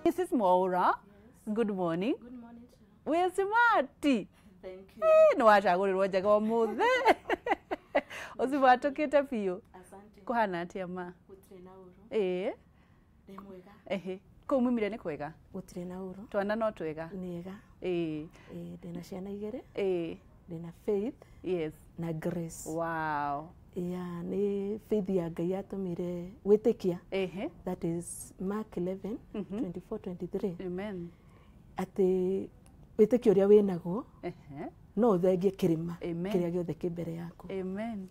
Mrs. Mwaura, good morning. Good morning, sir. Wĩ smart. Thank you. Nĩ wacagũrĩrwo njega ũmũthĩ. Ũcimatũkĩte biũ. Asante. Kũhana atĩa ma? Gũtirĩ na ũru. Ĩĩ. Nĩ mwega. Ehe. Kũu mumire nĩ kwega? Gũtirĩ na ũru. Twana no twega? Nĩ ega. Ĩĩ. Ĩĩ, ndĩna ciana igĩrĩ. Ĩĩ. Ndĩna Faith Yes. na Grace. Wow. Yeah, nĩ faith ya Ngai yatũmire gwĩtĩkia. Ehe. That is Mark 11, 24, 23. Amen. Atĩ wĩtĩkio ũrĩa wĩnaguo Ehe. no ũthengie kĩrĩma Amen. kĩrĩa gĩothe kĩ mbere yaku. Amen.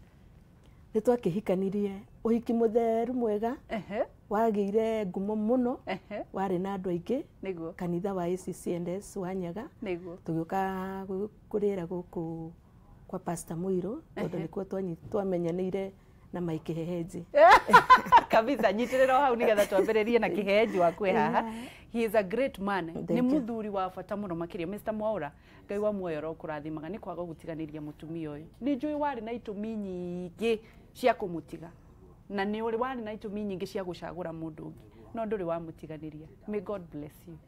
Nĩ twakĩhikanirie ũhiki mũtheru mwega Ehe. wagĩire ngumo mũno Ehe. warĩ na andũ aingĩ Nĩguo. kanitha wa ACCNS wa Nyaga Nĩguo. tũgĩũka kũrĩra gũkũ kwa Pastor Mũirũ tondũ nĩkuo twamenyanĩire na Mike Hehenji. Kabisa, nyitĩrĩra o hau nĩgetha twambĩrĩrie na kĩhenji waku e haha. He is a great man. Thank Nĩ you. mũthuri wa bata mũno makĩria. Mr. Mwaura, Ngai wa muoyo arokũrathimaga nĩ kwaga gũtiganĩria mũtumia ũyũ. Nĩ njũĩ warĩ na itũmi nyingĩ cia kũmũtiga na nĩ ũrĩ warĩ na itũmi nyingĩ cia gũcagũra mũndũ ũngĩ, no ndũrĩ wamũtiganĩria. May God bless you.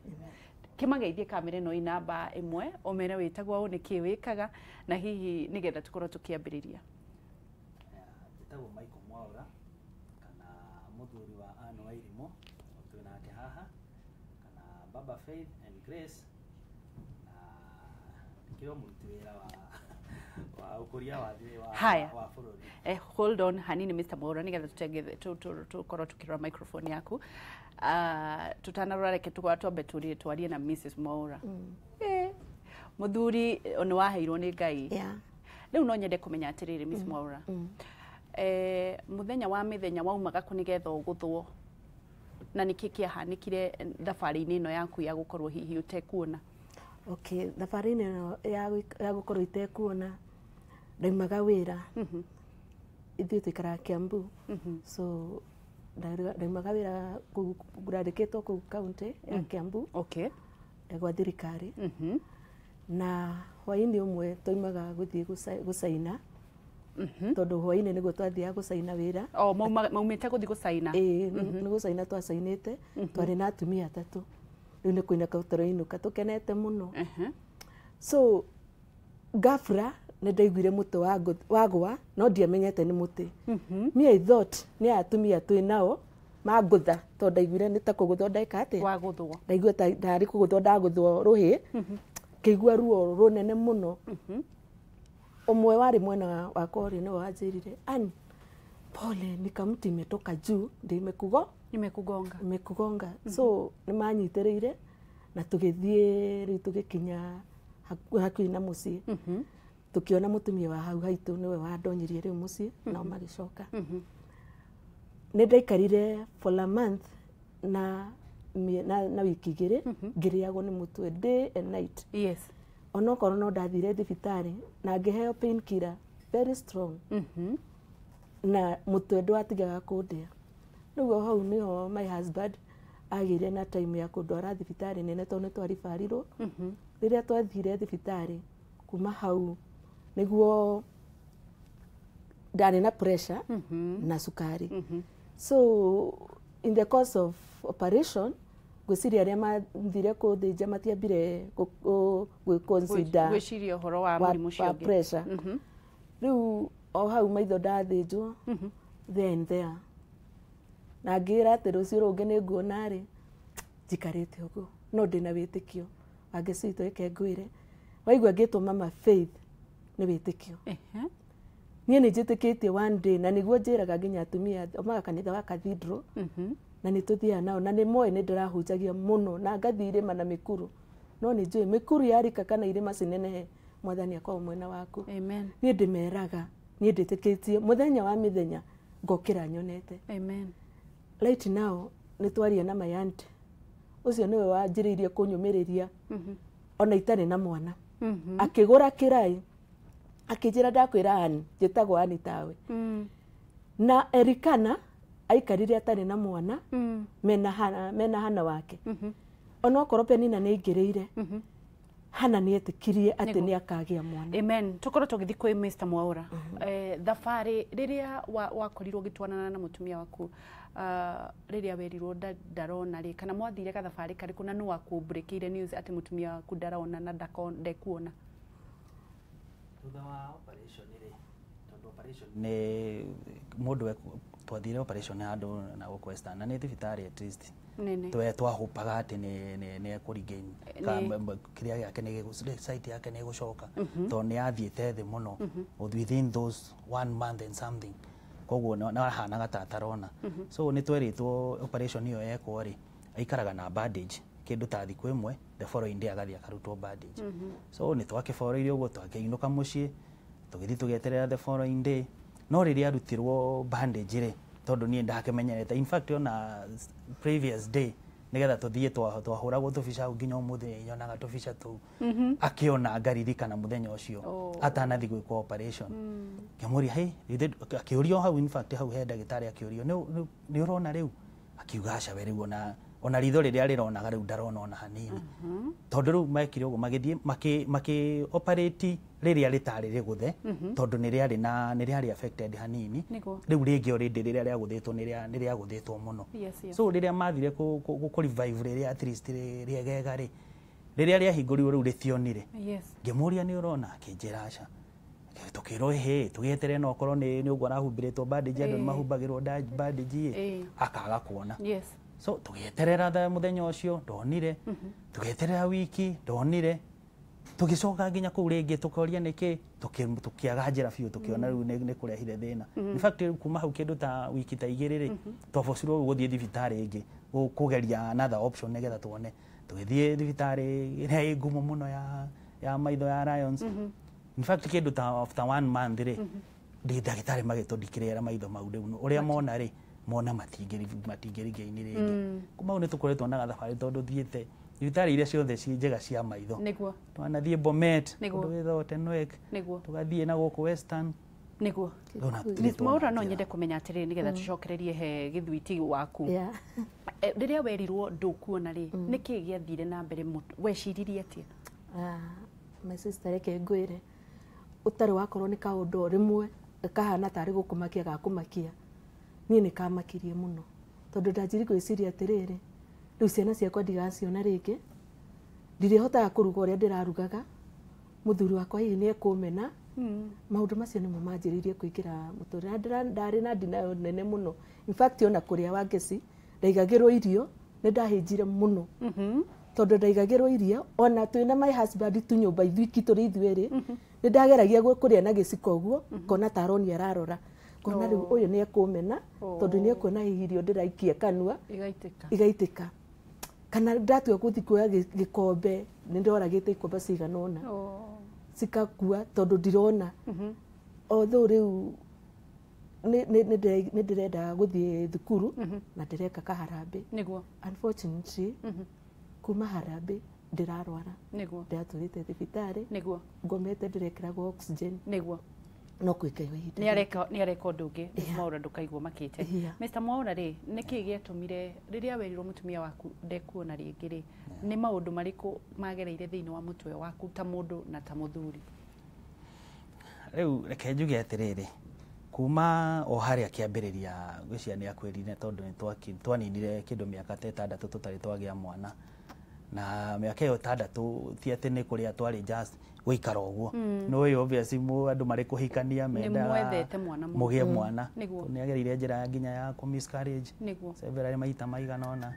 Kĩmageithie kamera ĩno ĩ namba ĩmwe, ũmere wĩtagwo ũũ, nĩkĩ wĩkaga, na hihi nĩgetha tũkorwo tũkĩambĩrĩria. Njĩtagwo Michael Mwaura kana mũthuri wa Anne Wairimu twĩ nake haha, kana Baba Faith and Grace, na ndĩkĩrĩ o mũruti wĩra wa ũkũria wa Haya. wa bũrũri. Hold on hanini Mr. Mwaura nĩgetha tutenge tũkorwo tũkĩrora microphone yaku. Tũtanarora reke twambe twarie na Mrs. Mwaura. Mũthuri nĩ waheirwo nĩ Ngai. Yeah. Rĩu no nyende kũmenya atĩrĩrĩ Miss Mwaura. Mũthenya wa mĩthenya waumaga kũ nĩgetha ũgũthwo, na nĩkĩ kĩahanĩkire thabarĩ-inĩ ĩno yaku ya gũkorwo hihi ũtekuona? Okay, thabarĩ-inĩ ĩno ya gũkorwo itekuona ndaumaga wĩra. Ithuĩ tũikaraga Kiambu. So ndaumaga wĩra kũu, ngũrandĩkĩtwo kũu kaunti ya Kiambu. Okay. Gwa thirikari. Na hwaĩ-inĩ ũmwe twaumaga gũthiĩ gũcaina. Tondũ hwaĩ-inĩ nĩguo twathiaga gũcaina wĩra. O, maumĩte gũthiĩ gũcaina? Ĩĩ, nĩ gũcaina twacainĩte, twarĩ na atumia atatũ. Rĩu nĩ kũinũka tũrainũka tũkenete mũno. So ghafla nĩ ndaiguire mũtĩ wagwa, no ndiamenyete nĩ mũtĩ. Me I thought nĩ atumia twĩ nao mangũtha, tondũ ndaiguire nĩ ta kũgũthwo ndeka atĩa? Wagũthwo. Ndaigua ta ndarĩ kũgũthwo ndagũthwo rũhĩ, ngĩigua ruo rũnene mũno. Ũmwe warĩ mwena wakwa ũrĩa nĩwe wanjĩrire, Ann, pole, ni kamti imetoka juu, ndio Imekugonga. Imekugonga. So nĩ manyitĩrĩire na tũgĩthiĩ rĩu tũgĩkinya hakuhĩ na mũciĩ. Tũkĩona mũtumia wa hau haitũ nĩwe wandonyirie rĩu mũciĩ, nao magĩcoka. Nĩ ndaikarire for a month na wiki igĩrĩ ngĩrĩagwo nĩ mũtwe day and night. Yes. Onokorwo no ndathire thibitarĩ na ngĩheo painkiller very strong. Na mũtwe ndwatigaga kũndĩa. Rĩu hau nĩho my husband agĩire na time ya kũndwara thibitarĩ nene tondũ nĩ twaribarirwo. Rĩrĩa twathire thibitarĩ kuma hau nĩguo ndarĩ na pressure na cukari. So in the course of operation ngwĩciria arĩa mathire kũthĩnja matiambire gwĩ-consider Gwĩciria ũhoro wa mũrimũ ũcio wa ũngĩ. pressure. Rĩu o hau maitho ndathĩnjwo there and there. Na ngĩra atĩ rũciũ rũngĩ nĩ nguona rĩ, njikarĩte ũguo no ndĩna wĩtĩkio. Wangĩcitũ reke ngwĩre, waigua ngĩtwo Mama Faith nĩ wĩtĩkio. Niĩ nĩ njĩtĩkĩtie one day, na nĩguo njĩraga nginya atumia omaga kanitha wa Cathedral, na nĩ tũthiaga nao, na nĩ moĩ nĩ ndĩrahunjagia mũno na ngathiĩ irĩma na mĩkuru, no nĩ njũĩ mĩkuru yarika kana irĩma cinenehe, Mwathani akorwo mwena waku. Amen. Niĩ ndĩmeraga, niĩ ndĩtĩkĩtie mũthenya wa mĩthenya ngokĩra nyonete. Amen. Right now nĩ twaria na my aunt, ũcio nĩwe wanjĩrĩirie kũnyũmĩrĩria ona itarĩ na mwana. Akĩgũra kĩraĩ akĩnjĩra ndakwĩra Ann, njĩtagwo Ann tawe. Na Erikana aikarire atarĩ na mwana, mena Hana wake. Onokorwo Penina nĩ aingĩrĩire. Hana nĩ etĩkirie atĩ Nĩguo. nĩ akagĩa mwana. Amen. Tukorwo tũgĩthiĩ kwĩ Mr. Mwaura. Thabarĩ rĩrĩa wakorirwo ũgĩtwarana na mũtumia waku, rĩrĩa werirwo ndarona rĩ, kana mwathire gathabarĩ karĩkũ na nũ wakũmbũrĩkĩire news atĩ mũtumia waku ndarona na ndekuona? Thutha wa operation rĩ, tondũ operation nĩ mũndũ twathire operation handũ na gũkũ Western na nĩ thibitarĩ at least Nene. Twahopaga atĩ nĩ ekũregain kĩrĩa gĩake nĩ sight yake nĩ ĩgũcoka, tondũ nĩ yathiĩte thĩ mũno within those one month and something, koguo nĩ ahanaga ta atarona. So nĩ twerĩtwo operation ĩyo yekwo rĩ, aikaraga na bandage kĩndũ ta thikũ ĩmwe, the following day agathiĩ akarutwo bandage. So nĩ twakĩboroire ũguo, twakĩinũka mũciĩ, tũgĩthiĩ tũgĩeterera the following day. No rĩrĩa arutirwo bandage rĩ, tondũ niĩ ndakĩmenyerete, in fact ona previous day nigetha tũthiĩ twahũragwo tũbica hau, nginya ũmũthĩ nyonaga tũbica tũu akĩona ngaririkana mũthenya ũcio atanathiĩ gwĩkwo operation. Ngĩmũria, "Hey," akĩũrio hau, in fact hau he ndagĩtarĩ akĩũrio, "Nĩ ũrona rĩu?" Akiuga aca, we rĩu ona ritho rĩrĩa rĩronaga rĩu ndarona ona hanini, tondũ rĩu mekire ũguo magĩthiĩ makĩ operate rĩrĩa rĩtarĩ rĩgũthe, tondũ nĩ rĩarĩ na nĩ rĩarĩ affected hanini. Rĩu rĩngĩ already rĩrĩa rĩagũthĩtwo nĩ rĩagũthĩtwo mũno. So rĩrĩa mathire kũ revive rĩrĩa at least rĩegega rĩ, rĩrĩa rĩahingũrirwo rĩu rĩtionire. Ngĩmũria, "Nĩ ũrona?" Akĩnjĩra aca. Tũkĩrwo hĩ tũgĩeterere no okorwo nĩ ũguo arahumbĩrĩtwo bandage, andũ nĩ mahumbagĩrwo bandage ĩ, akaga kuona. So tũgĩeterera mũthenya ũcio ndonire, tũgĩeterera wiki ndonire, tũgĩcoka nginya kũu rĩngĩ tũkoria nĩkĩ, tũkĩaga njĩra biũ, tũkĩona rĩu nĩ kũrehire thĩna. In fact kuma hau kĩndũ ta wiki ta 2 rĩ, twabocirwo rĩu gũthiĩ thibitarĩ ĩngĩ kũgeria another option nĩgetha tuone. Tũgĩthiĩ thibitarĩ ĩrĩa ĩ ngumo mũno ya maitho ya Lions. In fact kĩndũ ta after one month rĩ, ndagĩtarĩ magĩtũndikĩrĩra maitho mau rĩu ũrĩa mona rĩ, mona matingĩrigaini rĩngĩ. Kuma hau nĩ tũkoretwo na gathabarĩ, tondũ thiĩte thibitarĩ iria ciothe ciĩ njega cia maitho. Twanathiĩ Bomet, kũndũ gwĩtagwo Tenwek, tũgathiĩ na gũkũ Western. Rĩu na tũtirĩ Miss Mwaura, tuona no njĩra. nyende kũmenya atĩrĩrĩ, nĩgetha tũcokererie he gĩthwiti waku. Rĩrĩa werirwo ndũkuona rĩ, nĩkĩ gĩathire na mbere weciririe atĩa? Ah, my sister, reke ngwĩre, ũtarĩ wakorwo nĩ kaũndũ o rĩmwe kahana tarĩ gũkũmakia gakũmakia, niĩ nĩ kamakirie mũno, tondũ ndanjiri gwĩciria atĩrĩrĩ, rĩu ciana ciakwa ndigaciona rĩngĩ, ndirĩhotaga kũruga ũrĩa ndĩrarugaga, mũthuri wakwa hihi nĩ ekũmena. Maũndũ macio nĩmo manjĩrĩirie kũingĩra mũtũrĩre. Na ndarĩ na denial nene mũno. In fact ona kũrĩa Wangeci ndaigagĩrwo irio, nĩ ndahĩnjire mũno, tondũ ndaigagĩrwo irio ona twĩna my husband tu nyũmba ithuiki tũrĩ ithuerĩ, nĩ ndageragia kũrĩa na gĩciko ũguo, ngona ta aroni ararora, ngona rĩu ũyũ nĩ ekũmena, tondũ nĩ ekuona hihi irio ndĩraikia kanua igaitĩka. Igaitĩka. Kana ndatua gũthiĩ kuoya gĩkombe, nĩ ndoragĩte ikombe cigana ũna cikakua, tondũ ndirona. Although rĩu nĩ ndĩrendaga gũthiĩ thukuru na ndĩreka kaharambĩ. Unfortunately kuma harambĩ ndĩrarwara. Ndĩratũrĩte thibitarĩ ngomete, ndĩrekĩragwo oxygen. No kwĩkaiwa ihinda. Nĩ areka ũndũ ũngĩ. Miss Mwaura, ndũkaigua makĩte. Mr. Mwaura rĩ, nĩkĩ gĩatũmire rĩrĩa werirwo mũtumia waku ndekuona rĩngĩ rĩ, nĩ maũndũ marĩkũ magereire thĩinĩ wa mũtwe waku ta mũndũ na ta mũthuri? Rĩu reke njuge atĩrĩrĩ, kuma o harĩa kĩambĩrĩria ngwĩciria nĩ akwĩrire, tondũ nĩ twaninire kĩndũ mĩaka ta 6 tũtarĩ twagĩa mwana, na mĩaka ĩyo 6 ti atĩ nĩ kũrĩa twarĩ just gũikara ũguo. No ũyũ obviously andũ marĩ kũhikania mendaga mwethete mwana mũno. Mũgĩe mwana. Nĩ agereire njĩra nginya ya kũ miscarriage several, maita maigana ũna.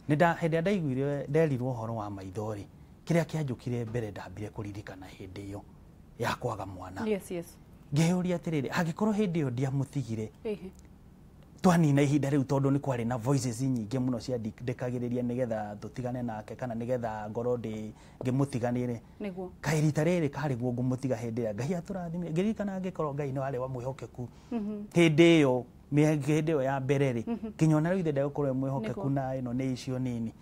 Nĩ nda hĩndĩ ĩrĩa ndaiguire nderirwo ũhoro wa maitho rĩ, kĩrĩa kĩanjũkire mbere, ndambire kũririkana hĩndĩ ĩyo ya kwaga mwana. Ngĩyũria atĩrĩrĩ, angĩkorwo hĩndĩ ĩyo ndiamũtigire, twanina ihinda rĩu, tondũ nĩ kwarĩ na voices nyingĩ mũno ciandĩkagĩrĩria nĩgetha tũtigane nake, kana nĩgetha ngorwo ndĩ ngĩmũtiganĩre, kaĩ rita rĩrĩ karĩ guo ngũmũtiga hĩndĩ ĩrĩa Ngai atũrathimire? Ngĩririkana angĩkorwo Ngai nĩ warĩ wa mwĩhokeku hĩndĩ ĩyo, hĩndĩ ĩyo ya mbere rĩ, nginya ona rĩu ithe ndegũkorwo e mwĩhokeku. Na ĩno nĩ icio nini,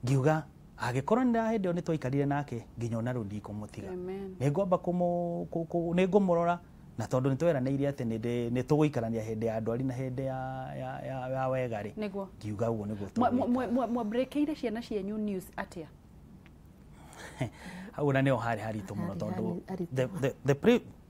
ngiuga angĩkorwo nĩ hĩndĩ ĩyo nĩ twaikarire nake, nginya ona rĩu ndikũmũtiga. Amen. Nĩ ngwamba nĩ ngũmũrora, na tondũ nĩ tweranĩire atĩ nĩ tũgũikarania hĩndĩ ya ndwari na hĩndĩ ya wega rĩ, ngiuga ũguo nĩguo tũgwĩka. Mwambrekeire ciana cianyu news atĩa? Hau na nĩho harĩ haritũ mũno tondũ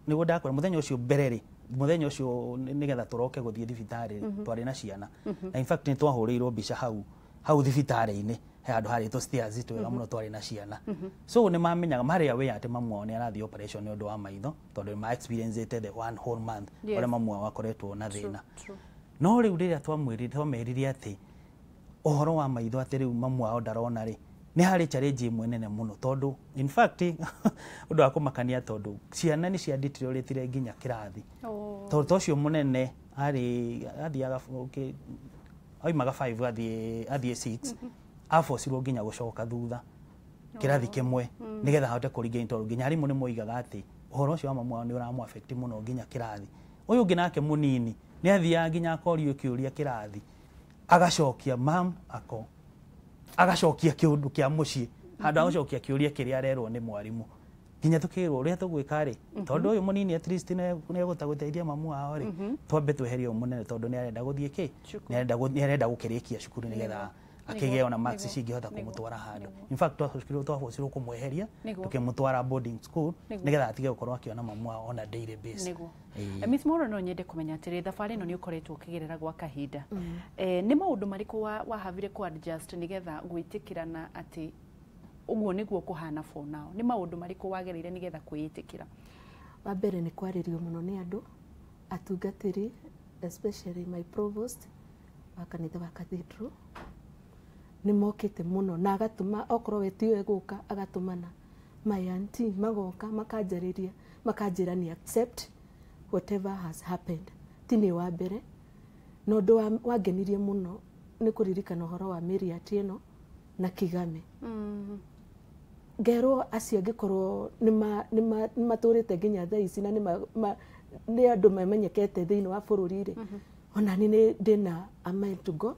nĩguo ndakwĩra mũthenya ũcio mbere rĩ, mũthenya ũcio nĩgetha tũroke gũthiĩ thibitarĩ twarĩ na ciana. Na in fact nĩ twahũrĩirwo mbica hau hau thibitarĩ-inĩ, he handũ harĩtwo stairs twega mũno twarĩ na ciana. So nĩ mamenyaga marĩ aware atĩ mamu wao nĩ arathiĩ operation nĩ ũndũ wa maitho, tondũ nĩ ma experience the one whole month ũrĩa mamu wao akoretwo na thĩna. No rĩu rĩrĩa twamerire atĩ ũhoro wa maitho atĩ rĩu mamu wao ndarona rĩ, nĩ harĩ challenge ĩmwe nene mũno tondũ in fact ũndũ wa kũmakania tondũ ciana nĩ cia deteriorate nginya kĩrathi. Tondũ ta ũcio mũnene arĩ athiaga oimaga 5 athiĩ 6, abocirwo nginya gũcoka thutha kĩrathi kĩmwe nĩgetha ahote kũringa, tondũ nginya arimũ nĩ moigaga atĩ ũhoro ũcio wa mamu wao nĩ ũramũ affect mũno nginya kĩrathi. Ũyũ ũngĩ nake mũnini nĩ athiaga nginya akorio kĩũria kĩrathi agacokia mam ako agacokia kĩũndũ kĩa mũciĩ handũ ha gũcokia kĩũria kĩrĩa arerwo nĩ mwarimũ. Nginya tũkĩrwo ũrĩa tũgwĩka rĩ, tondũ ũyũ mũnini at least nĩ egũta gũteithia mamu wao rĩ, twambe tweherie ũyũ mũnene tondũ nĩ arenda gũthiĩ kĩ, nĩ arenda gũkĩrĩkia cukuru nĩgetha akĩgĩa ona marks cingĩhota kũmũtwara handũ. In fact twabocirwo kũmweheria tũkĩmũtwara boarding school nĩgetha atige gũkorwo akĩona mamu wao on a daily basis. Miss Mwaura, no nyende kũmenya atĩrĩ, thabarĩ ĩno nĩ ũkoretwo ũkĩgerera gwa kahinda, nĩ maũndũ marĩkũ wahavire kũ adjust nĩgetha gwĩtĩkĩrana atĩ ũguo nĩguo kũhana for now? Nĩ maũndũ marĩkũ wagereire nĩgetha kwĩĩtĩkĩra? Wa mbere nĩ kwarĩrio mũno nĩ andũ atungatĩri, especially my provost wa kanitha wa Cathedral, nĩ mokĩte mũno na agatũma okorwo we tiwe gũka agatũmana my auntie magoka makanjarĩria makanjĩra ni accept whatever has happened. Ti nĩ wa mbere na ũndũ wangenirie mũno nĩ kũririkana ũhoro wa Mary Atieno na Kigame. Ngerwo acio angĩkorwo nĩ matũrĩte nginya thaa ici na nĩ andũ mamenyekete thĩinĩ wa bũrũri rĩ, ona nĩ ndĩna a mind to go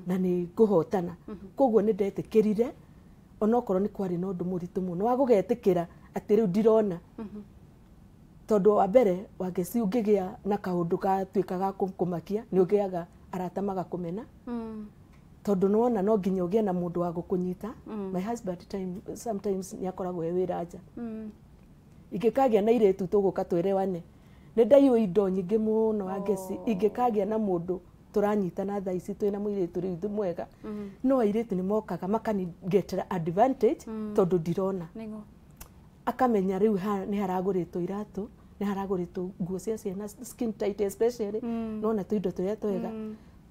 na nĩ ngũhotana. Koguo nĩ ndetĩkĩrire onokorwo nĩ kwarĩ na ũndũ mũritũ mũno wa gũgetĩkĩra atĩ rĩu ndirona, tondũ wa mbere wangeci ũngĩgĩa na kaũndũ gatuĩka ga kũmakia nĩ ũgĩaga arata magakũmena, tondũ nĩwona no nginya ũgĩe na mũndũ wa gũkũnyita. My husband sometimes nĩ akoragwo e wĩra nja, ingĩkagĩa na irĩtu tũgũka twĩrewane, nĩ ndaiywo indo nyingĩ mũno wangeci, ingĩkagĩa na mũndũ tũranyitana thaa ici twĩna mũirĩtu rĩu mwega, no airĩtu nĩ mokaga makanigetera advantage tondũ ndirona. Akamenya rĩu nĩ haragũrĩtwo iratũ, nĩ haragũrĩtwo nguo cia ciana skin tight especially, nona tũindo tũrĩa twega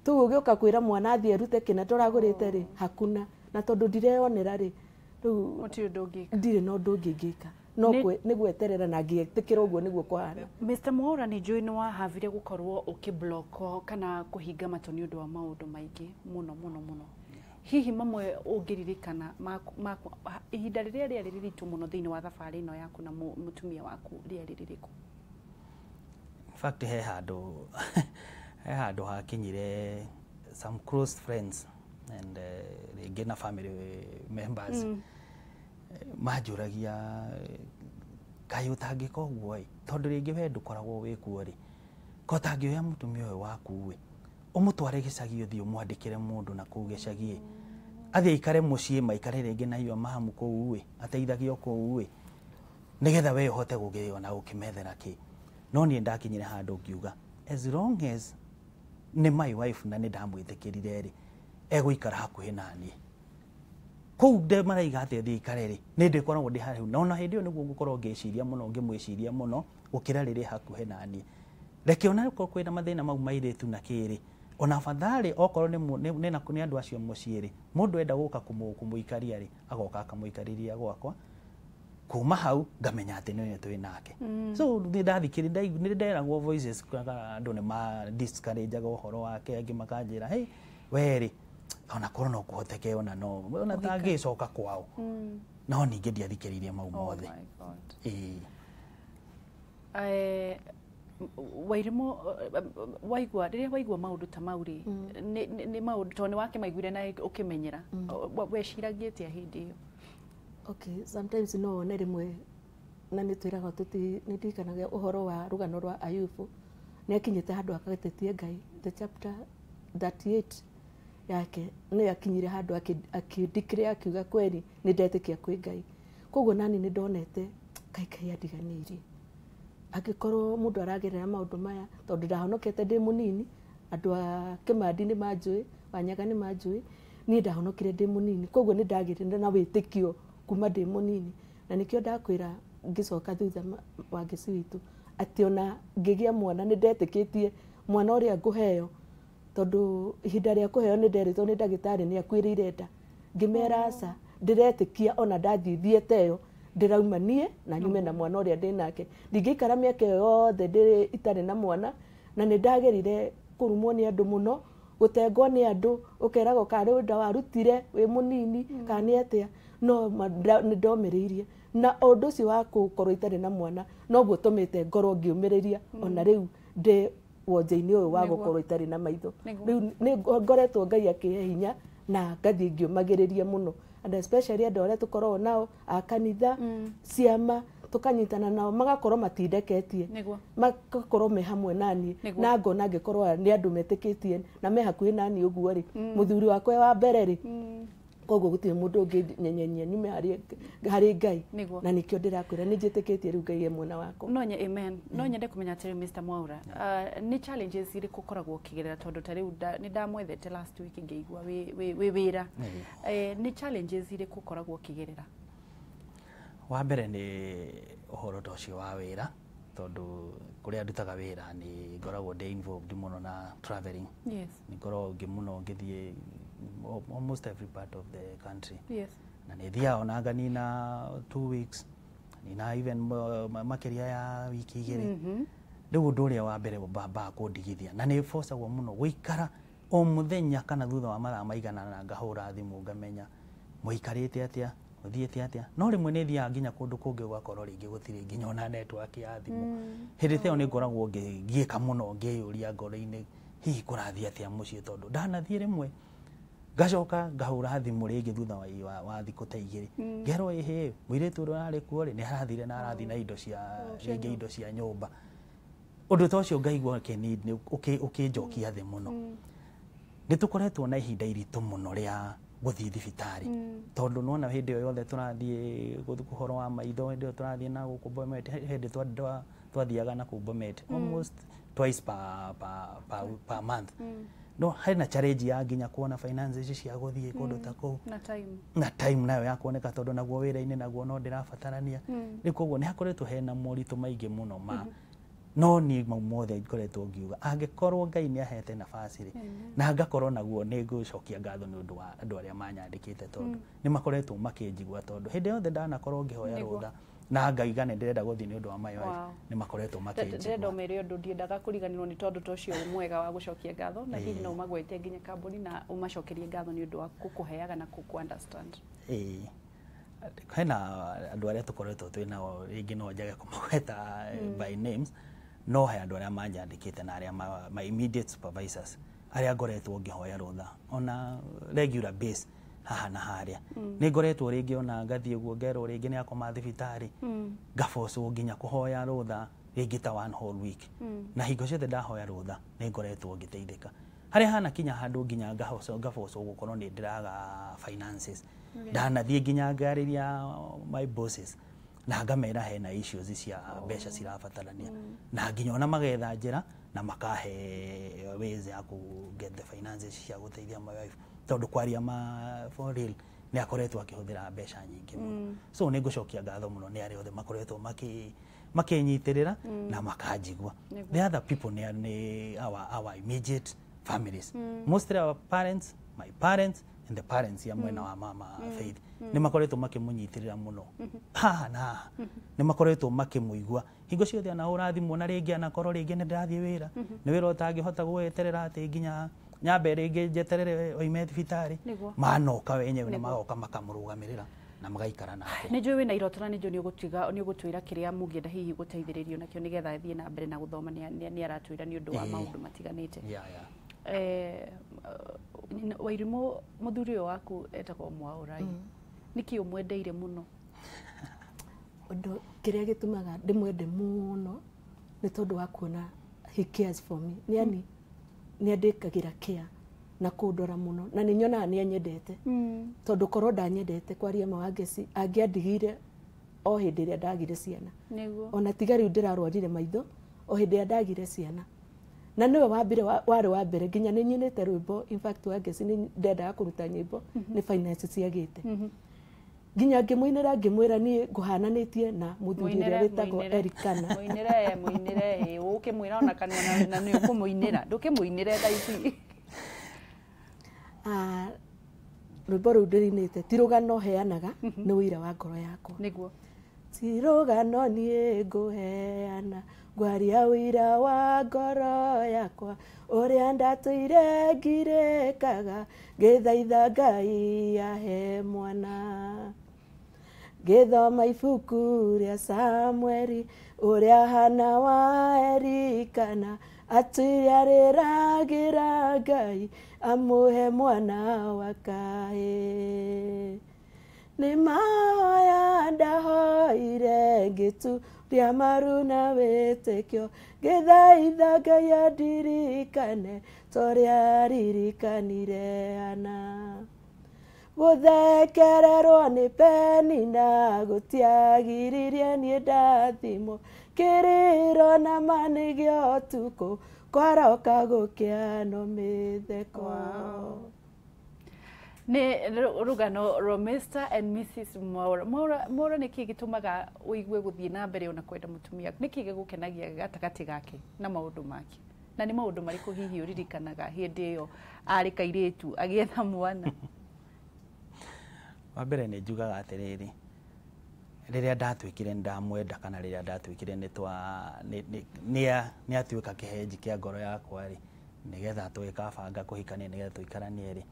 tũu ũgĩũka kwĩra mwana athiĩ erute kĩna tũragũrĩte rĩ, hakuna. Na tondũ ndireyonera rĩ, rĩu ndirĩ na ũndũ ũngĩ ingĩka no nĩ gweterera na ngĩtĩkĩra ũguo nĩguo kũhana. Mr. Mwaura, nĩ njũĩ nĩ wahavire gũkorwo ũkĩbloko kana kũhinga matũ nĩ ũndũ wa maũndũ maingĩ mũno mũno mũno. Hihi mamwe ũngĩririkana ihinda rĩrĩa rĩarĩ rĩritũ mũno thĩinĩ wa thabarĩ ĩno yaku na mũtumia waku rĩarĩ rĩrĩkũ? In fact he handũ hakinyire some close friends and rĩngĩ na family members manjũragia kaĩ ũtangĩka ũguo ĩ, tondũ rĩngĩ we ndũkoragwo wĩ kuo rĩ, ko ũtangĩoya mũtumia ũyũ waku ĩ ũmũtware gĩcagi ũthiĩ ũmwandĩkĩre mũndũ na kũu gĩcagi ĩ, athiĩ aikare mũciĩ maikare rĩngĩ na iyo mamu kũu ĩ, ateithagio kũu ĩ, nĩgetha we ũhote gũgĩo na gũkĩmethera kĩ. No niĩ ndakinyire handũ ngiuga as long as nĩ my wife na nĩ ndamwĩtĩkĩrire rĩ, egũikara hakuhĩ naniĩ kũu nde maraiga atĩ athiĩ aikare rĩ, nĩ ndĩkoragwo ndĩ haraihu na ona hĩndĩ ĩyo nĩguo ngũkorwo ngĩciria mũno ngĩmwĩciria mũno gũkĩra rĩrĩa hakuhĩ naniĩ. Reke ona okorwo kwĩna mathĩna mau mairĩtu na kĩrĩ, ona afadhali okorwo nĩ andũ acio mũciĩ rĩ, mũndũ enda gũka kũmũikaria rĩ, agoka akamũikarĩria gwakwa, kuma hau ngamenya atĩ nĩ twĩ nake. So nĩ ndathikĩrĩria, nĩ nderagwo voices andũ nĩ ma discourage ũhoro wake, angĩ makanjĩra hey we rĩ, ona korwo no kũhoteke ona no ona tangĩcoka kwao. No ningĩ ndiathikĩrĩirie mau mothe. Wairimu, waigua rĩrĩa waigua maũndũ ta mau rĩ, nĩ maũndũ tondũ nĩ wakĩmaiguire na ũkĩmenyera, weciragia atĩa hĩndĩ ĩyo? Okay, sometimes no wone rĩmwe na nĩ twĩragwo nĩ ndirikanaga ũhoro wa rũgano rwa Ayubu, nĩ akinyĩte handũ agatetie Ngai, the chapter 38 yake nĩ akinyire handũ akĩdeclare akiuga kweri nĩ ndetĩkia kwĩ Ngai. Koguo nani nĩ ndonete kai kai andiganĩirie. Angĩkorwo mũndũ aragerera maũndũ maya tondũ ndahonokete ndĩ mũnini, andũ a Kĩmandi nĩ manjũĩ, Wanyaga nĩ manjũĩ, niĩ ndahonokire ndĩ mũnini, koguo nĩ ndagĩrire na wĩtĩkio kuma ndĩ mũnini. Na nĩkĩo ndakwĩra ngĩcoka thutha wa ngĩci witũ atĩ ona ngĩgĩa mwana nĩ ndetĩkĩtie mwana ũrĩa ngũheo, tondũ ihinda rĩa kũheo nĩ nderĩtwo nĩ ndagĩtarĩ nĩ akuĩrĩire nda. Ngĩmera aca, ndĩretĩkia ona ndathiĩ thiete ĩyo ndĩrauma niĩ na nyume na mwana ũrĩa ndĩ nake. Ndingĩikara mĩaka ĩyo yothe ndĩ itarĩ na mwana, na nĩ ndagerire kũrumwo nĩ andũ mũno, gũtengwo nĩ andũ, ũkeragwo kana nĩ nda warutire wĩ mũnini kana nĩ atĩa, no nĩ ndomĩrĩirie. Na ũndũ ũcio wa gũkorwo itarĩ na mwana noguo ũtũmĩte ngorwo ngĩũmĩrĩria ona rĩu ndĩ wonje-inĩ ũyũ wa gũkorwo itarĩ na maitho. Rĩu nĩ ngoretwo Ngai akĩhe hinya na ngathiĩ ngĩũmagĩrĩria mũno, and especially andũ arĩa tũkoragwo nao a kanitha, ciama, tũkanyitana nao magakorwo matindeketie, magakorwo me hamwe naniĩ, na ngona angĩkorwo nĩ andũ metĩkĩtie na me hakuhĩ naniĩ ũguo rĩ, mũthuri wakwa wa mbere rĩ, koguo gũtirĩ mũndũ ũngĩ nyenyenyia nyume harĩ Ngai. Na nĩkĩo ndĩrakwĩra nĩ njĩtĩkĩtie rĩu Ngai e mwena wakwa. No amen. No nyende kũmenya atĩrĩ Mr. Mwaura, nĩ challenges irĩkũ ũkoragwo ũkĩgerera, tondũ ta rĩu nĩ ndamwethete last week ngĩigua wĩ wĩra. Nĩ challenges irĩkũ ũkoragwo ũkĩgerera? Wa mbere nĩ ũhoro ta ũcio wa wĩra, tondũ kũrĩa ndutaga wĩra nĩ ngoragwo ndĩ involved mũno na traveling. Yes. Nĩ ngoragwo mũno ngĩthiĩ almost every part of the country. Yes. Na nĩ thiaga ona nganina 2 weeks, nina even makĩria ya wiki igĩrĩ. Rĩu ũndũ ũrĩa wa mbere wambaga kũndigithia na nĩ bocagwo mũno gũikara o mũthenya kana thutha wa mathaa maigana na ngahũra thimũ ngamenya mũikarĩte atĩa, ũthiĩte atĩa. No rĩmwe nĩ thiaga nginya kũndũ kũngĩ ũgakorwo rĩngĩ gũtirĩ nginya ona network ya thimũ. Hĩndĩ ta ĩyo nĩ ngoragwo ngĩgiĩka mũno ngĩyũria ngoro-inĩ hihi kũrathiĩ atĩa mũciĩ, tondũ ndanathiĩ rĩmwe ngacoka ngahũra thimũ rĩngĩ thutha wa thikũ ta igĩrĩ, ngerwo ĩhĩ mũirĩtu ũrĩa ũrarĩ kuo rĩ nĩ arathire na arathiĩ na indo cia rĩngĩ indo cia nyũmba. Ũndũ ta ũcio ngaigua ũkĩnjokia thĩ mũno. Nĩ tũkoretwo na ihinda iritũ mũno rĩa gũthiĩ thibitarĩ, tondũ nĩwona hĩndĩ ĩyo yothe tũrathiĩ ũhoro wa maitho, hĩndĩ ĩyo tũrathiĩ na gũkũ Bomet, hĩndĩ twathiaga na kũu Bomet almost twice per month. No hena challenge ya nginya kuona finances cia gũthiĩ kũndũ ta kũu, na time nayo ya kuoneka, tondũ naguo wĩra-inĩ naguo no ndĩrabatarania. Rĩu koguo nĩ hakoretwo hena moritũ maingĩ mũno ma no niĩ mau mothe ngoretwo ngiuga angĩkorwo Ngai nĩ ahete nafasi rĩ, na ngakorwo naguo nĩ ngũcokia ngatho nĩ ũndũ wa andũ arĩa manyandĩkĩte, tondũ nĩ makoretwo makĩnjigua, tondũ hĩndĩ yothe ndanakorwo ngĩhoya rũtha na ngaiga nĩ ndĩrenda gũthiĩ nĩ ũndũ wa my wife, nĩ makoretwo makĩnjigua. Ndĩrenda ũmere ũndũ ndiendaga kũriganĩrwo nĩ tondũ ta ũcio mwega wa gũcokia ngatho, na hihi no ũmagwete nginya kambuni na ũmacokerie ngatho nĩ ũndũ wa gũkũheaga na gũkũ understand. Hena andũ arĩa tũkoretwo twĩ nao, rĩngĩ no njage kũmagweta by names, no he andũ arĩa manyandĩkĩte na arĩa my immediate supervisors arĩa ngoretwo ngĩhoya rũtha ona regular base haha na harĩa. Nĩ ngoretwo rĩngĩ ona ngathiĩ ũguo ngerwo rĩngĩ nĩ akoma thibitarĩ, ngabocwo nginya kũhoya rũtha rĩngĩ ta one whole week. Na hingo ciothe ndahoya rũtha nĩ ngoretwo ngĩteithĩka. Harĩa hana kinya handũ nginya ngabocwo gũkorwo nĩ ndĩraga finances. Ndanathiĩ nginya ngarĩria my bosses na ngamera hena issues cia mbeca cirabatarania, na nginya ona magetha njĩra na makahe ways ya ku get the finances cia gũteithia my wife, tondũ kwaria ma for real nĩ akoretwo akĩhũthĩra mbeca nyingĩ mũno. So nĩ ngũcokia ngatho mũno nĩ arĩa othe makoretwo makĩnyitĩrĩra na makanjigua. The other people nĩ our immediate families, mostly our parents, my parents and the parents ya mwena wa mama Faith, nĩ makoretwo makĩmũnyitĩrĩra mũno haha na haha, nĩ makoretwo makĩmũigua hingo ciothe anahũra thimũ, na rĩngĩ anakorwo rĩngĩ nĩ ndĩrathiĩ wĩra, nĩ wĩra ũtangĩhota gweterera atĩ nginya nyambe rĩngĩ njeterere oime thibitarĩ, manoka wenyewe na magoka makamũrũgamĩrĩra na magaikara nake. Nĩ njũĩ wĩna iroto na nĩ njũĩ nĩ ũgũtwĩra kĩrĩa mũngĩenda hihi gũteithĩrĩrio nakĩo nĩgetha athiĩ na mbere na gũthoma, nĩ aratwĩra nĩ ũndũ wa maũndũ matiganĩte. Wairimu, mũthuri ũyũ waku etagwo Mwaura, nĩkĩ ũmwendeire mũno? Ũndũ kĩrĩa gĩtũmaga ndĩmwende mũno nĩ tondũ wa kuona he cares for me, yani nĩ andĩkagĩra care na kũndora mũno, na nĩ nyonaga nĩ anyendete, tondũ korwo ndanyendete kwaria ma Wangeci angĩandigire o hĩndĩ ĩrĩa ndagire ciana. Nĩguo. Ona tiga rĩu ndĩrarwarire maitho o hĩndĩ ĩrĩa ndagire ciana. Na nĩwe wambire warĩ wa mbere nginya nĩ nyinĩte rwĩmbo, in fact Wangeci nĩ ndendaga kũruta nyĩmbo nĩ finance ciagĩte. Nginya ngĩmũinĩra ngĩmwĩra niĩ ngũhananĩtie na mũthuri ũrĩa wĩtagwo Erikana. Mũinĩre mũinĩre ũkĩmwĩra ona kanua na nĩ ũkũmũinĩra ndũkĩmũinĩre thaa ici. Rwĩmbo rũu ndĩrĩinĩte ti rũgano heanaga, nĩ ũira wa ngoro yakwa. Nĩguo. Ti rũgano niĩ ngũheana, ngwaria ũira wa ngoro yakwa, ũrĩa ndatũire ngirĩkaga, ngĩthaitha Ngai ahe mwana. Ngĩthoma ibuku rĩa Samueli, ũrĩa Hana wa Elikana, atũire arĩragĩra Ngai amũhe mwana wa kahĩĩ. Nĩ mahoya ndahoire ngĩturia maru na wĩtĩkio, ngĩthaitha Ngai andirikane ta ũrĩa aririkanire Hana. Gũthekererwo nĩ Penina gũtiagiririe niĩ ndathimwo, kĩrĩro na ma nĩ gĩa ũtukũ kwaroka gũkĩa no mĩtheko. Nĩ rũgano rwa Mr and Mrs Mwaura. Mwaura, nĩkĩ gĩtũmaga ũigue gũthiĩ na mbere ona kwenda mũtumia? Nĩkĩ gĩgũkenagia gatagatĩ gake na maũndũ make? Na nĩ maũndũ marĩkũ hihi ũririkanaga hĩndĩ ĩyo arĩ kairĩtu agĩetha mwana? Wa mbere nĩ njugaga atĩrĩrĩ, rĩrĩa ndatuĩkire nĩ ndamwenda kana rĩrĩa ndatuĩkire nĩ atuĩka kĩhenji kĩa ngoro yakwa rĩ, nĩgetha tũgĩkabanga kũhikania nĩgetha tũikaranie rĩ,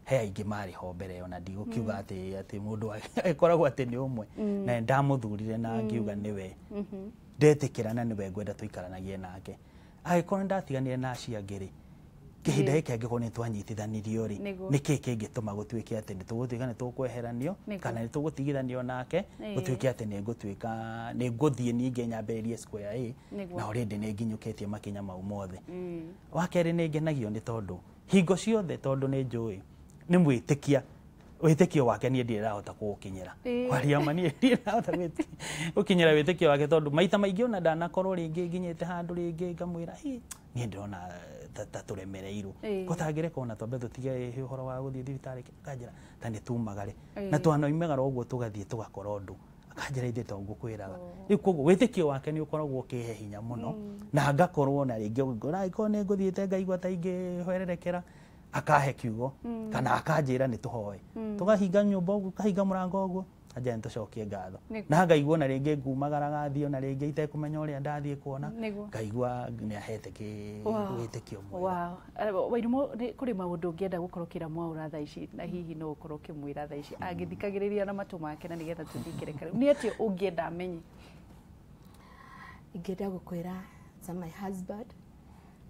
he aingĩ marĩ ho mbere ĩyo na ndigũkiuga atĩ mũndũ agĩkoragwo atĩ nĩ ũmwe. Na nĩ ndamũthurire na ngiuga nĩwe ndetĩkĩra na nĩwe ngwenda tũikaranagie nake. Angĩkorwo nĩ ndatiganire na acio angĩ rĩ, kĩhinda gĩkĩ angĩkorwo nĩ twanyitithanirio rĩ, nĩkĩ kĩngĩtũma gũtuĩke atĩ nĩ tũgũtuĩka nĩ tũkweheranio kana nĩ tũgũtigithanio nake, gũtuĩke atĩ nĩ ngũtuĩka nĩ ngũthiĩ ningĩ nyambĩrĩrie square A na already nĩ nginyũkĩtie makinya mau mothe. Wa kerĩ nĩ ngenagio nĩ tondũ hingo ciothe tondũ nĩ njũĩ nĩ mwĩtĩkia, wĩtĩkio wake niĩ ndirĩ ndahota kũũkinyĩra. Kwaria ma niĩ ndirĩ ndahota gũkinyĩra wĩtĩkio wake tondũ maita maingĩ ona ndanakorwo rĩngĩ nginyĩte handũ rĩngĩ ngamwĩra niĩ ndĩrona ta tũremereirwo gũtangĩreka ona twambe tũtige ũhoro wa gũthiĩ thibitarĩ, akanjĩra ta nĩ tumagare na twanoimagara ũguo tũgathiĩ tũgakora ũndũ, akanjĩra ithe to ngũkwĩraga. Rĩu koguo wĩtĩkio wake nĩ ũkoragwo ũkĩhe hinya mũno na ngakorwo na rĩngĩ angĩkorwo nĩ ngũthiĩte ngaigua ta ingĩhwererekera akahe kiugo kana akanjĩra nĩ tũhoe, tũkahinga nyũmba ũguo, tũkahinga mũrango ũguo, anjĩra nĩ tũcokie ngatho na ngaigua na rĩngĩ ngumagara gathiĩ ona rĩngĩ itekũmenya ũrĩa ndathiĩ kuona, ngaigua nĩ ahete wĩtĩkio mwega. Wairimũ, kũrĩ maũndũ ũngĩenda gũkorwo ũkĩra Mwaura thaa ici na hihi no ũkorwo ũkĩmwĩra thaa ici angĩthikagĩrĩria na matũ make na nĩgetha tũthiĩ kĩrĩkanĩro, nĩ atĩa ũngĩenda amenye? Ingĩenda gũkwĩra ta my husband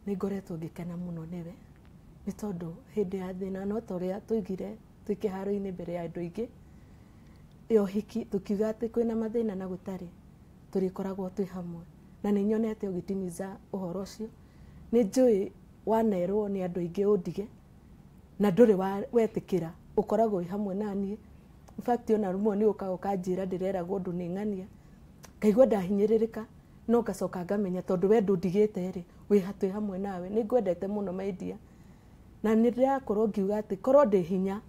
nĩ ngoretwo ngĩkena mũno nĩwe nĩ tondũ hĩndĩ ya thĩna no ta ũrĩa tũigire twĩ kĩharo-inĩ mbere ya andũ aingĩ ya ũhiki tũkiuga atĩ kwĩna mathĩna na gũtarĩ, tũrĩkoragwo twĩ hamwe na nĩ nyonete ũgĩtimiza ũhoro ũcio. Nĩ njũĩ wanerwo nĩ andũ aingĩ ũndige na ndũrĩ wetĩkĩra, ũkoragwo wĩ hamwe na niĩ. In fact ona rĩmwe nĩ ũkaga ũkanjĩra ndĩreragwo ũndũ nĩ ng'ania, ngaigua ndahinyĩrĩrĩka no ngacoka ngamenya tondũ we ndũndigĩte rĩ, twĩ hamwe nawe. Nĩ ngwendete mũno my dear, na nĩ ndĩrakorwo ngiuga atĩ korwo ndĩ hinya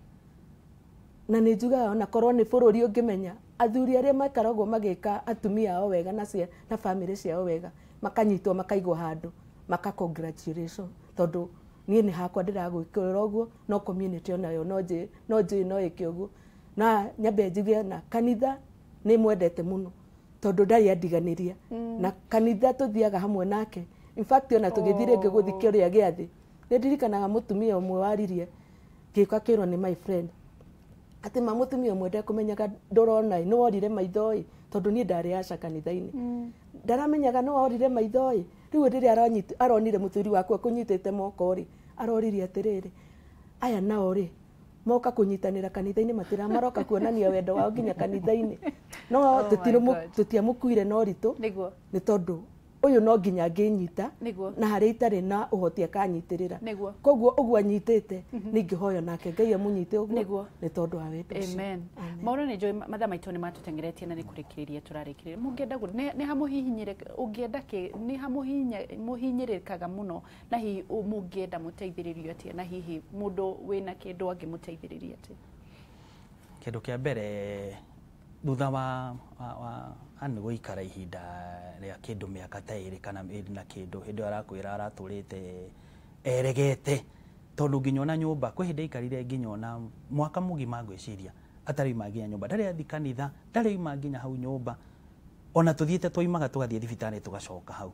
na nĩ njugaga ona korwo nĩ bũrũri ũngĩmenya athuri arĩa makoragwo magĩka atumia ao wega na bamĩrĩ ciao wega makanyitwo makaigwo handũ maka congratulation tondũ niĩ nĩ hakwa ndĩragwĩkĩra ũguo no community onayo no njũĩ no ĩke ũguo. Na nyambe njuge na kanitha nĩ mwendete mũno tondũ ndarĩ andiganĩria na kanitha tũthiaga hamwe nake. In fact ona tũgĩthiĩ rĩngĩ gũthiĩ kĩrĩa gĩathĩ nĩ ndirikanaga mũtumia ũmwe waririe ngĩũka kĩrwo nĩ my friend atĩ ma mũtumia ũmwe ndekũmenyaga ndũrona ĩ nĩ worire maitho ĩ tondũ niĩ ndarĩ aca kanitha-inĩ ndaramenyaga nĩ worire maitho ĩ. Rĩu rĩrĩa aronire mũthuri wakwa akũnyitĩte moko rĩ, aroririe atĩrĩrĩ, aya nao rĩ moka kũnyitanĩra kanitha-inĩ matira maroka kuonania wendo wao nginya kanitha-inĩ no tũtiamũkuire na ũritũ nĩ tondũ Ũyũ no nginya ngĩnyita na harĩa itarĩ na ũhoti akanyitĩrĩra. Koguo ũguo anyitĩte ningĩhoya nake Ngai amũnyite ũguo nĩ tondũ wa wendo ũcio. Amen. Maũndũ nĩ njũĩ mathaa maitũ nĩ matũteng'eretie na nĩ kũrĩkĩrĩria tũrarĩkĩrĩria. Mũngĩenda nĩ ha ũngĩenda kĩ nĩ ha mũhinyĩrĩkaga mũno na hihi mũngĩenda mũteithĩrĩrio atĩa na hihi mũndũ wĩna kĩndũ angĩmũteithĩrĩria atĩa? Kĩndũ kĩa mbere thutha wa Ann gũikara ihinda rĩa kĩndũ mĩaka ta ĩrĩ kana ĩrĩ na kĩndũ hĩndĩ ĩyo arakwĩra aratũrĩte eregete tondũ nginya ona nyũmba kwĩ hĩndĩ aikarire nginya ona mwaka mũgima ngwĩciria atarĩ oima nginya nyũmba ndarĩ athi kanitha ndarĩ oima nginya hau nyũmba ona tũthiĩte twaimaga tũgathiĩ thibitarĩ tũgacoka hau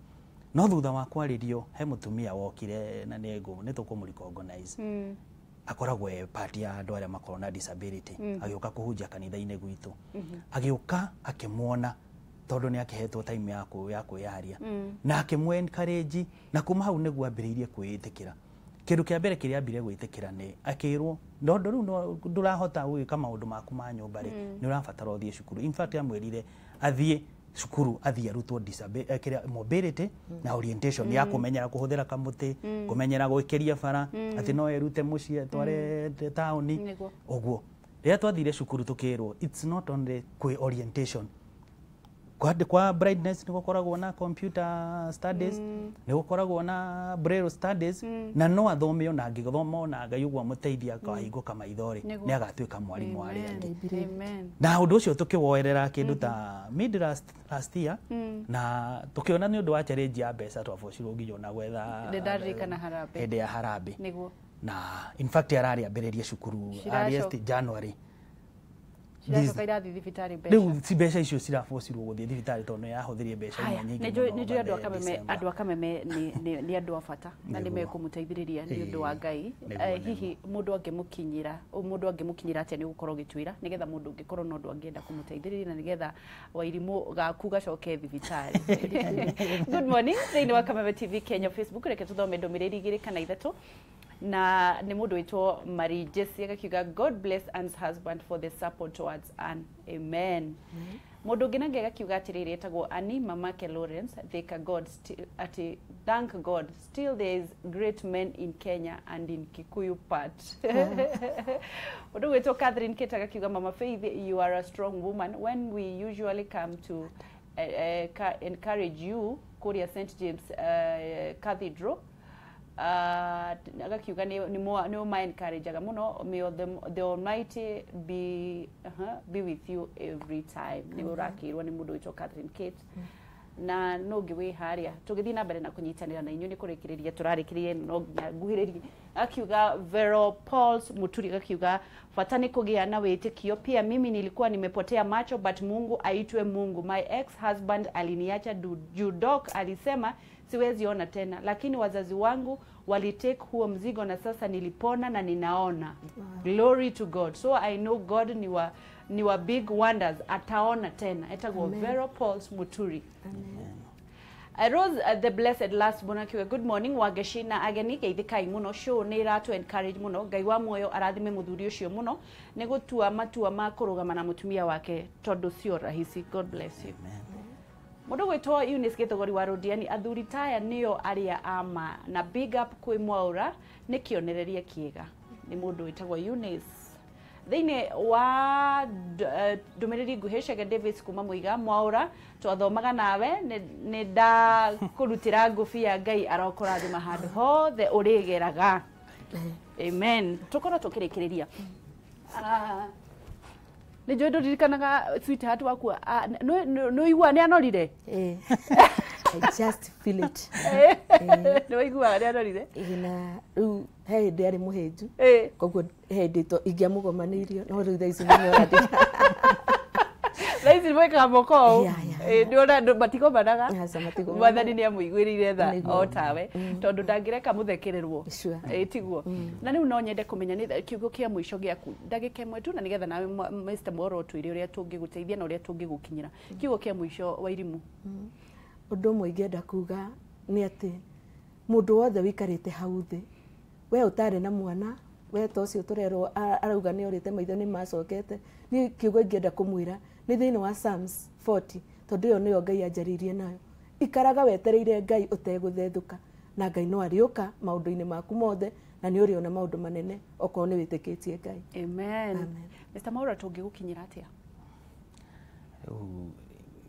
no thutha wa kwarĩrio he mũtumia wokire na nĩ tũkũmũ-recognize akoragwo e part ya andũ arĩa makoragwo na disability agĩũka kũhunjia kanitha-inĩ gwitũ agĩũka akĩmuona tondũ nĩ akĩhetwo time ya kwĩyaria na akĩmũ encourage na kuma hau nĩguo ambĩrĩirie kwĩĩtĩkĩra. Kĩndũ kĩa mbere kĩrĩa ambire gwĩtĩkĩra nĩ akĩrwo tondũ rĩu ndũrahota gwĩka maũndũ maku ma nyũmba rĩ nĩ ũrabatara ũthiĩ cukuru. In fact amwĩrire athiĩ cukuru athiĩ arutwo mobility na orientation ya kũmenyera kũhũthĩra kamũtĩ kũmenyera gwĩkĩria bara atĩ no erute mũciĩ atware taũni ũguo. Rĩrĩa twathire cukuru tũkĩrwo it's not only kwĩ orientation kwa brightness nĩ gũkoragwo na computer studies nĩ gũkoragwo na braille studies na no athome ona angĩthoma ona Ngai ũguo amũteithia akahingũka maitho rĩ nĩ agatuĩka mwarimũ arĩa angĩ. Na ũndũ ũcio tũkĩwoerera kĩndũ ta mid last year na tũkĩona nĩ ũndũ wa challenge ya mbeca twabocirwo nginya ona gwetha hĩndĩ ya harambee na in fact ararĩ ambĩrĩrie cukuru earliest January ciracoka irathiĩ thibitarĩ mbeca rĩu ci mbeca icio cirabocirwo gũthiĩ thibitarĩ tondũ nĩyahũthĩrie mbeca imwe nyingĩ mũno. Nĩ njũĩ andũ a Kameme nĩ andũ a bata na nĩ mekũmũteithĩrĩria nĩ ũndũ wa Ngai. Hihi mũndũ angĩmũkinyĩra atĩa nĩ ũgũkorwo ũgĩtwĩra nĩgetha mũndũ ũngĩkorwo na ũndũ angĩenda kũmũteithĩrĩria na nĩgetha Wairimũ gaku gacoke thibitarĩ. Good morning thĩinĩ wa Kameme TV Kenya Facebook reke tũthome ndũmĩrĩri 2 kana 3 na nĩ mũndũ wĩtwo Marie Jesse agakiuga God bless Ann's husband for the support towards Ann. Amen. Mũndũ ũngĩ nake agakiuga atĩrĩrĩ etagwo Annie Mamake Lawrence thank God thank God still there is great men in Kenya and in Kikuyu part. Mũndũ wĩtwo Catherine Kate agakiuga Mama Faith you are a strong woman when we usually come to encourage you kũrĩa St James Cathedral agakiuga nĩ ma encourageaga mũno may the Almighty be with you every time. Nĩ ũrakĩrwo nĩ mũndũ wĩtwo Catherine Kate na no ũngĩ wĩ harĩa tũgĩthiĩ na mbere na kũnyitanĩra na inyuĩ nĩ kũrĩkĩrĩria tũrarĩkĩrĩria no nginya nguhĩrĩrie. Akiuga Vero Pauls Muturi akiuga bata nĩ kũgĩa na wĩtĩkio pia mimi nilikuwa nimepotea macho but Mungu aitwe Mungu. My ex husband aliniacha judok alisema siwezi ona tena lakini wazazi wangu walitake huo mzigo na sasa nilipona na ninaona. Glory to God. So I know God ni wa big wonders ataona tena. Etagwo Vero Pauls Muturi. Amen. Rose the blessed last bonakiwe good morning wageshina ageni geithikai muno show nĩ iratu encourage muno Ngai wa muoyo arathime muthuri ucio muno nĩ gũtua matua ma kũrũgama na mũtumia wake tondũ sio rahisi. God bless you. Mũndũ gwĩtwo Eunice Gĩthogori wa Rodiani athuri taya nĩo arĩa ama na big up kwĩ Mwaura nĩ kĩonereria kĩega. Nĩ mũndũ wĩtagwo Eunice. Thĩinĩ wa ndũmĩrĩri nguhĩ Chege Davis kuma Mũiga Mwaura twathomaga nawe nĩ ndakũrutĩra ngũbia Ngai arokũrathima handũ hothe ũrĩgeraga. Amen. Tũkorwo tũkĩrĩkĩrĩria nĩ njũĩ ndũririkanaga sweetheart waku nĩ ũigua nĩ anorire? I just feel it. Nĩ waiguaga nĩ anorire? Na rĩu he hĩndĩ arĩ mũhĩnju koguo he hĩndĩ ingĩamũgomanĩirio no rĩu thaa ici nĩ thaa ici mwĩkaga moko ũũ nĩwona matigomanaga Mwathani nĩ amũiguĩrĩire tha o tawe tondũ ndangĩreka mũthekererwo tiguo. Na rĩu no nyende kũmenya nĩ kiugo kĩa mũico gĩaku ndagĩka ĩmwe tu na nĩgetha nawe Mr. Mwaura ũtwĩre ũrĩa tũngĩgũteithia na ũrĩa tũngĩgũkinyĩra. Kiugo kĩa mũico Wairimũ. Ũndũ ũmwe ingĩenda kuga nĩ atĩ mũndũ wothe wĩikarĩte hau thĩ we ũtarĩ na mwana we ta ũcio tũrerwo arauga nĩ orĩte maitho nĩ macokete niĩ kiugo ingĩenda kũmwĩra nĩ thĩinĩ wa Psalms 40 tondũ ĩyo nĩyo Ngai anjarĩirie nayo. Ikaraga wetereire Ngai ũtegũthethũka, na Ngai no arĩũka maũndũ-inĩ maku mothe, na nĩ ũrĩona maũndũ manene okorwo nĩ wĩtĩkĩtie Ngai. Amen. Amen. Mr. Mwaura, tũngĩgũkinyĩra atĩa? Rĩu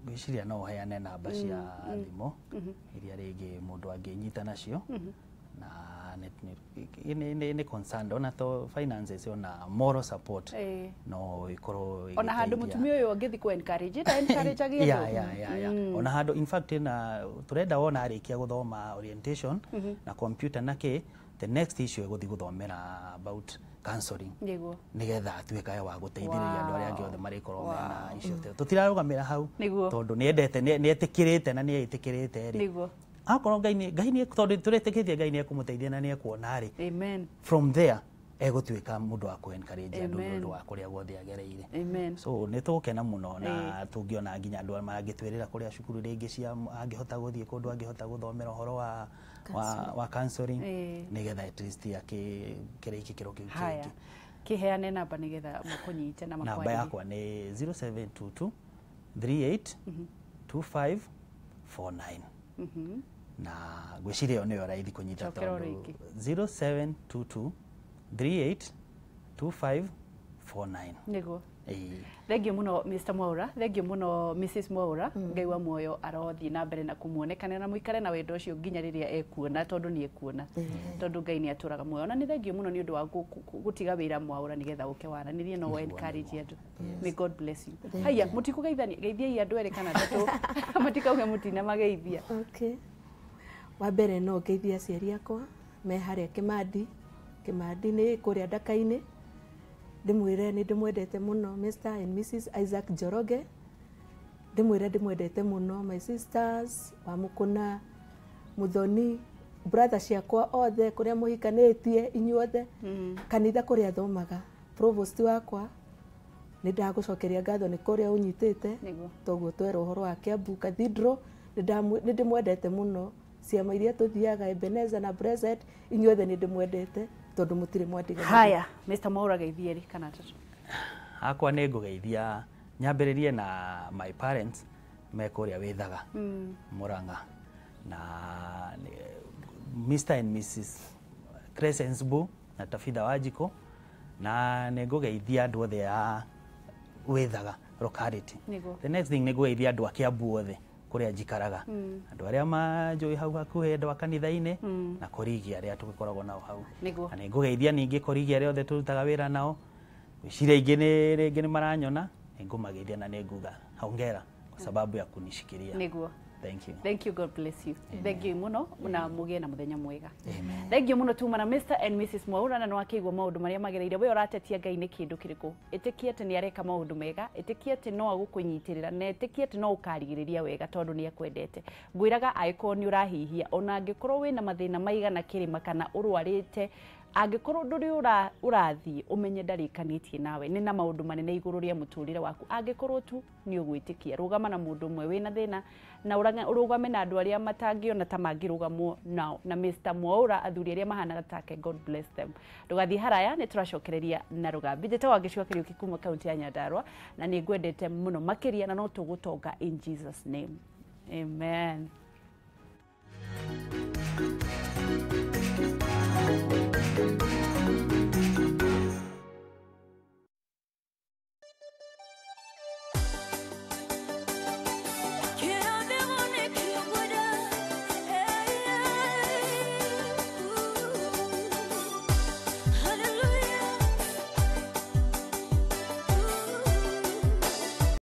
ngwĩciria no ũheane namba cia thimũ iria rĩngĩ mũndũ angĩnyita nacio, na nĩ concerned ona to finances, ona moral support no ikorwo Ona handũ ĩgĩteithia. Mũtumia ũyũ angĩthiĩ kũ encourage ta encourage agĩe Yeah. Ona handũ, in fact, na turenda wona arĩkia gũthoma orientation na computer na kĩ, the next issue egũthiĩ gũthomera about counseling, nigetha atuĩkae wa gũteithĩrĩria andũ arĩa angĩ othe marĩkorwo mena icio. Tũtirarũgamĩra hau, tondũ nĩendete, nĩetĩkĩrĩte na nĩetĩkĩrĩte rĩ, akorwo Ngai nĩ tondũ tũretĩkĩtie Ngai nĩ ekũmũteithia na nĩ ekuona rĩ, Amen. from there egũtuĩka mũndũ wa kũ encourage andũ nĩ Amen. ũndũ wa kũrĩa guothe agereire. Amen. So nĩ tũgũkena mũno na tũngĩona nginya andũ arĩa mangĩtwĩrĩra kũrĩa cukuru rĩngĩ cia angĩhota gũthiĩ kũndũ angĩhota gũthomera ũhoro wa counseling, nĩgetha at least akĩkĩre gĩkĩro kĩu Haya, kĩngĩ. Kĩheane namba nĩgetha makũnyite na Namba makwarĩrie. yakwa nĩ 0722 38 25 49, na ngwĩciria ĩyo nĩyo raithi kũnyita. Cokera o Tondũ rĩngĩ. 0722 38 25 49. Nĩguo. Thengiũ mũno, Mr. Mwaura. Thengiũ mũno, Mrs. Mwaura. Ngai wa muoyo arothiĩ na mbere na kũmuonekanĩra, na mũikare na wendo ũcio nginya rĩrĩa ekuona, tondũ nĩ ekuona, tondũ Ngai nĩ atũraga muoyo. Na nĩ thengiũ mũno nĩ ũndũ wa gũtiga wĩra, Mwaura, nĩgetha ũke waranĩrie no encourage andũ. May God bless you. Haya, mũtikũgeithania, geithiai andũ erĩ kana atatũ, matikauge mũtina mageithia. Okay. Wa mbere no ngeithie aciari akwa me harĩa Kĩmandi. Kĩmandi nĩ kũrĩa Ndaka-inĩ. Ndĩmwĩre nĩ ndĩmwendete mũno, Mr. and Mrs. Isaac Njoroge. Ndĩmwĩre ndĩmwendete mũno, my sisters Wamũkũna, Mũthoni, brother ciakwa othe kũrĩa mũhikanĩtie inyuothe, kanitha kũrĩa thomaga, provost wakwa, nĩ ndagũcokeria ngatho nĩ kũrĩa ũnyitĩte. Toguo twera ũhoro wa Kiambu Cathedral, nĩ ndĩmwendete mũno. Ciama iria tũthiaga, Ebenezer na Blessed, inyuothe nĩ ndĩmwendete tondũ mũtirĩ mwandiganĩria. Haya, Mr. Mwaura, geithie erĩ kana atatũ. Hakwa nĩ ngũgeithia, nyambĩrĩrie na my parents me kũrĩa Wĩthaga, Murang'a, na Mr and Mrs Crescence Bu na Tabitha Wanjikũ, na nĩ ngũgeithia andũ othe a Wĩthaga locality. The next thing, nĩ ngũgeithia andũ a Kiambu othe kũrĩa njikaraga, andũ arĩa manjũĩ hau hakuhĩ, andũ a kanitha-inĩ na korigi arĩa tũgĩkoragwo nao hau. Na nĩ ngũgeithia ningĩ korigi arĩa othe tũrutaga wĩra nao. Ngwĩciria aingĩ nĩ rĩngĩ nĩ maranyona, nĩ ngũmageithia na nĩ nguga hongera kwa sababu ya kunishikilia. Thank you. Thank you, God bless you. Thank you muno, na mugie na muthenya mwega. Amen. Thank you muno. Tuma na Mr and Mrs Mwaura, na nĩwakĩigua maũndũ marĩa magereire. We ũratetia Ngai nĩ kĩndũ kĩrĩkũ? Ĩtĩkia atĩ nĩ areka maũndũ mega, ĩtĩkia atĩ no agũkũnyitĩrĩra, na ĩtĩkia atĩ no ũkarigĩrĩria wega tondũ nĩ akwendete. Ngwĩraga angĩkorwo nĩ ũrahihia, ona angĩkorwo wĩna mathĩna maigana kĩrĩma kana ũrwarĩte, angĩkorwo ndũrĩ ũrathiĩ, ũmenye ndarĩkanĩtie nawe, nĩ na maũndũ manene igũrũ rĩa mũtũrĩre waku angĩkorwo tu nĩ ũgwĩtĩkia. Rũgama na mũndũ ũmwe wĩna thĩna, na ũrũgame na andũ arĩa matangĩona ta mangĩrũgamwo nao, na Mr. Mwaura, athuri arĩa mahanaga take, God bless them. Ndũgathiĩ haraya, nĩ tũracokereria na rũgambi. Njĩtagwo Wangeci Kariũki kuma kaunti ya Nyandarua, na nĩ ngwendete mũno makĩria, na no tũgũtonga in Jesus name. Amen.